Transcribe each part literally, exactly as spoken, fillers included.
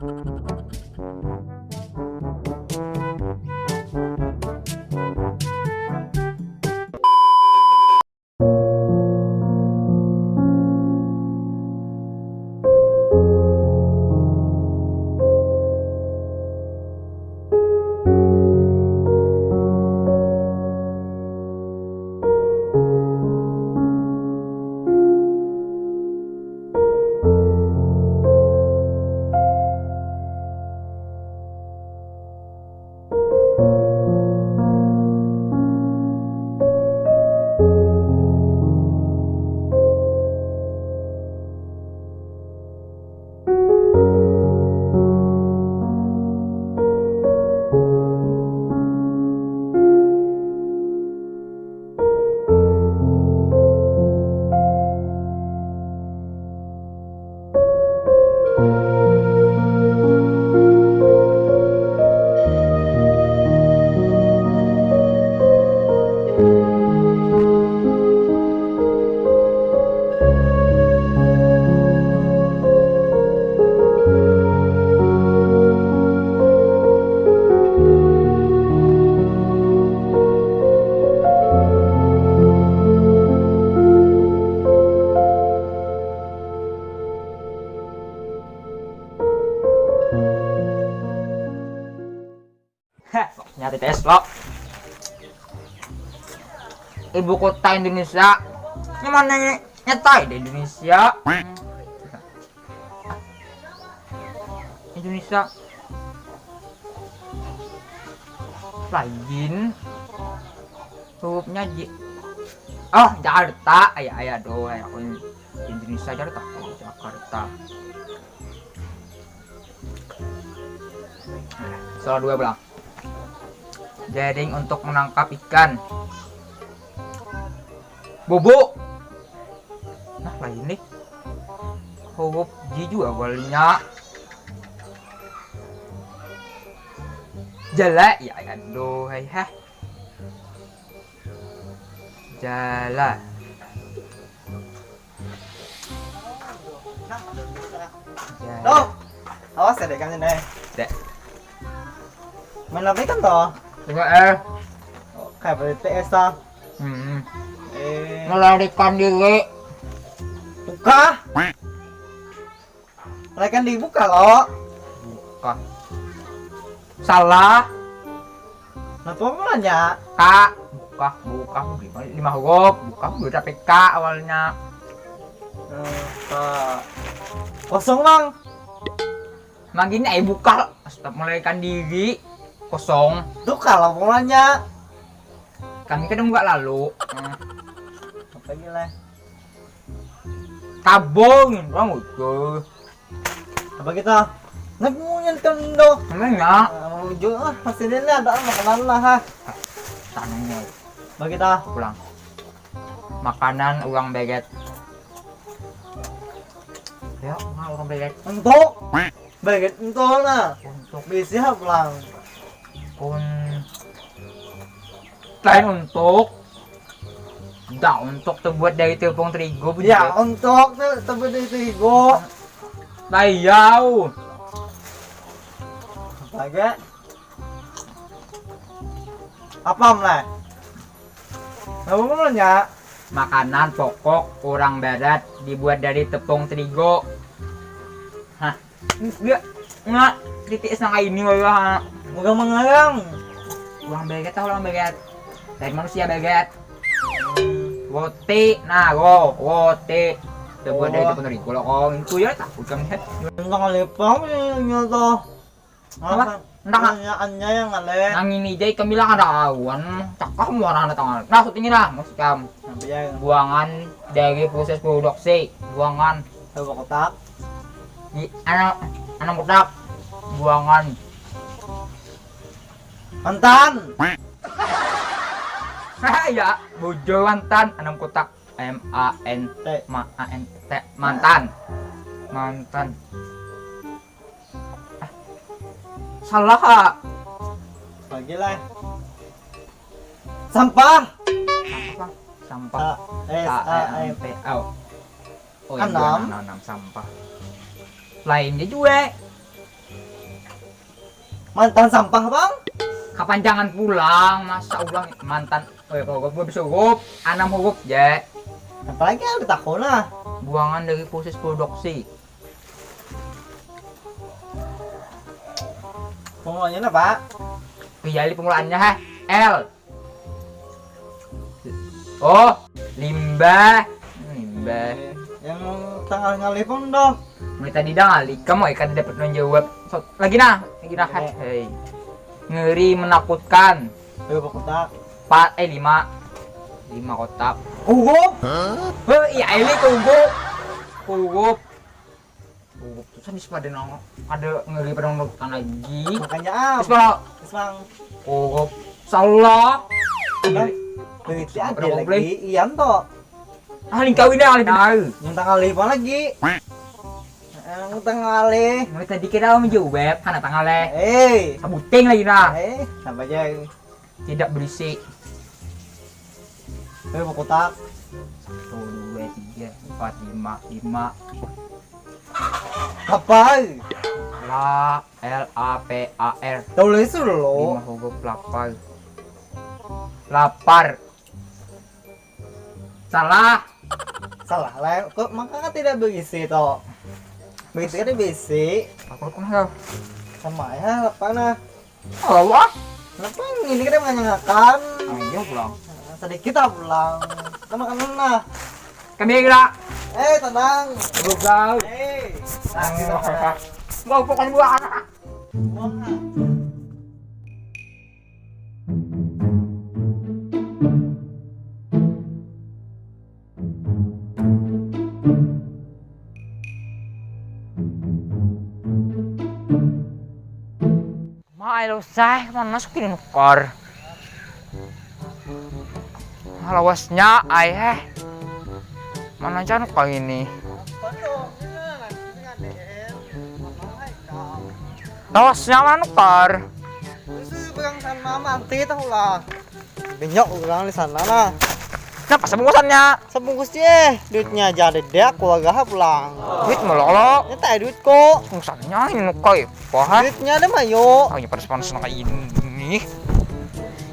Heh, nyari T S lo. Ibu kota Indonesia. Yang mana ini? Nyata di Indonesia. Indonesia. Lain. Hurufnya J. Oh, Jakarta. Ayah, ayah doh, ayah. Indonesia Jakarta. Oh, Jakarta. Soal dua belas. Jaring untuk menangkap ikan. Bubu. Nah, lain nih. Huruf J juga awalnya. Jala, ya, ya, aduh, hai, heh. Jala. Jala. Loh, awas ya dek kan deh. Dek. Main apa kan toh? Enggak eh. Kayak berarti T S toh. Hmm. Eh. Melarikan diri. Buka. Melarikan diri buka lo. Buka. Salah. Napa mulanya? K. Buka, buka, lima huruf. Buka, buka tapi K awalnya. Eh, K. Kosong, Bang. Nah, gini, eh, buka. Stop melarikan diri. Kosong. Tuh, kalau mulanya. Kami kadang buka lalu. Hmm. Apa lagi lah? Tabung, kamu tuh. Apa kita? Nak munyan kendo. Mana? Ujung ah, pasti dia ada makanan lah ha. Tanahnya. Apa kita? Pulang. Makanan uang beget. Ya, uang beget. Untuk. Bagian entol nah. Untuk bisi ha pulang. Kun lain untuk. Dah untuk terbuat dari tepung terigu. Ya, untuk terbuat dari terigu. Layau. Lagi. Apa mulai? Apa mulanya? Makanan pokok orang barat dibuat dari tepung terigu. Hah. Dia nggak titik sang ini wala. Orang mengarang. Orang beget tahu orang beget. Dari manusia beget. Roti, nah, ro, roti. Coba dari itu penerima kalau kau itu ya takut kan head. Tentang lepang ya toh. Apa? Entah. Pertanyaannya yang aneh. Nang ini jai kami lah ada awan. Cakah muara ada tangan. Nah, ini lah, maksud kamu. Buangan dari proses produksi, buangan. Coba kotak. Di anak anak kotak buangan mantan. Ya, bujur mantan anak kotak. M A N T. Ma A N T, mantan. Mantan. Ah, salah ha. Lagi lah. Sampah. Sampah. Sampah. S A M P. Oh, enam. Enam sampah. Lainnya juga. Mantan sampah, Bang. Kapanjangan pulang, masa ulang mantan. Oh ya, kalau gue bisa huruf, enam huruf je. Apalagi yang ditakuna. Buangan dari proses produksi. Pemulanya apa? Iya, ini pemulaannya, heh. L. Oh, limbah. Limbah. Yang tanggal ngalih pun doh. Mulai tadi dah ngalih, kamu ya kan dapat menjawab. So, lagi nah, lagi nah. Eh. Hei. Ngeri, menakutkan. Ayo, kotak. Empat, eh, lima. Lima kotak. Kugup. Heh, iya, ini kugup. Kugup. Kugup tuh kan pada nong, ada ngeri pada nonton lagi. Makanya am. Terus kalau Terus, Bang. kugup, salah. Bang. Duitnya ada Berapa lagi. Ian toh. Ah, lingkawin dah, lingkawin. Yang tanggal lima lagi. Yang tanggal lima. Mulai tadi kita menjawab karena tanggal leh. Eh. Sabuting lagi nah. Eh, apa aja? Tidak berisi. Ayo, kotak. Satu, dua, tiga, empat, lima, lima. Apa? La, L A P A R. Tulis dulu. Lima huruf lapar. Lapar. Salah. Salah lah. Kok maka kan tidak berisi toh? Berisi kan berisi. Aku lupa nggak? Sama ya, apa nah? Allah. Kenapa ini kita menanyakan? Ayo pulang. Sedikit lah pulang. Kita makan dulu nah. Kami kira. Eh, tenang. Bukan. Eh, Mau pokoknya buah anak. Buang nah. Ma, ayo usah, mana suki nukar. Lawasnya ai heh. Mana aja nukar ini. Lawasnya mana nukar. Itu bilang sama manti tahu lah. Banyak orang di sana lah. Kenapa sebungkusannya? Sebungkus je, duitnya aja ada dek, keluarga ha pulang. Duit melolo. Ini tak ada duit kok. Bungkusannya ini nukar ya. Wah. Duitnya ada mayo. Oh, ini panas-panas kayak ini.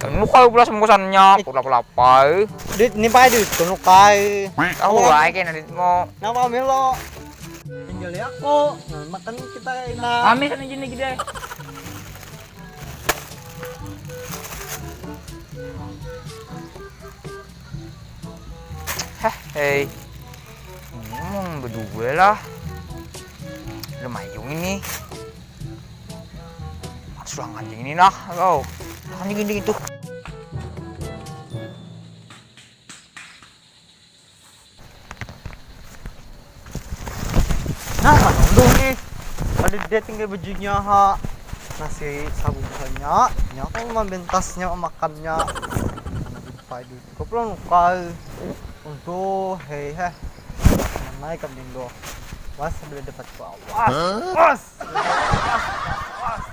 Kan nukar pula sebungkusannya, pula-pula apa? Duit ini pakai duit kok nukai. Tahu lah, kayak nanti mau. Nama ambil lo? Tinggal ya kok. Nah, makan kita enak. Kami sana gini gede. Heh, hei. Ngomong berdua lah. Lumayan ini. Sulangan ini nah, kau. Makan gini gitu. Nah, mandung nih. Ada dia tinggal bajunya ha. Nasi sabu banyak, nya aku membentasnya makannya. Anak pai duit kau pulang nukar. Untuk hei heh. Mana ikan dinggo. Was, boleh dapat kau. Was. Was. Was. Was.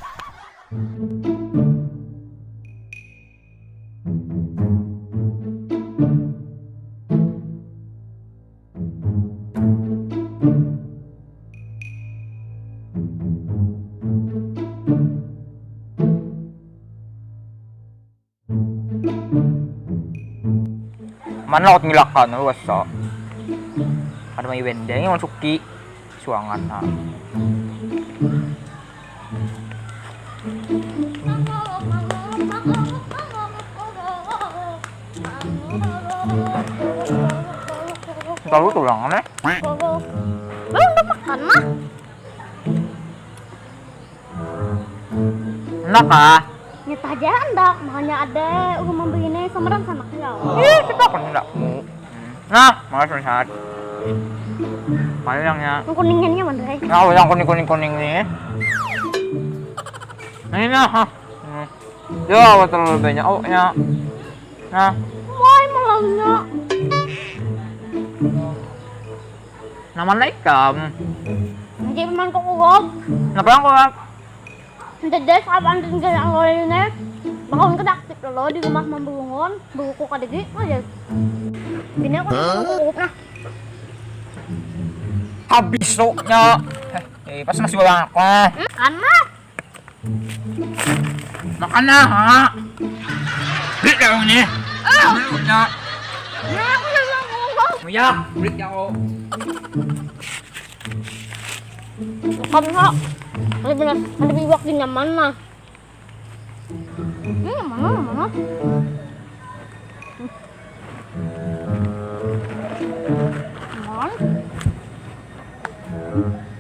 Mana laut ngilakan lu asa. Ada mai wendeng yang suki suangan ha. Tahu tulang aneh. Belum makan mah. Enak ah. Nyata aja endak, makanya ada rumah begini sama dan sama ya. Ih, kita kan enggak mau. Nah, malas melihat. Mana yang ya? Yang kuningnya mana, Ray? Nah, yang kuning kuning kuning nih. Nah, ini nah. Hmm. Yo, awal terlalu banyak. Oh, ya. Nah, Wah, malamnya. Nama naik kam? Nanti memang kok uap. Kenapa yang kuat? Nanti deh, saat anjing gaya lo ini, bakal kena aktif lo di rumah memburungun, buku kadegi aja. Bini aku uap nah. Habis soknya. Eh, pas masih banyak lah. Hmm, kan mah. Makan lah, ha. Beli dong ni. Beli udah. Muyak, beli jauh. Makan, ha. Ada benar, ada iwak di nyaman mah. Hmm, mana, mana? Mana?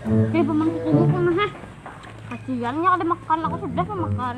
Oke, paman, kita buka, ha. Kasiannya ada makan, aku sudah makan.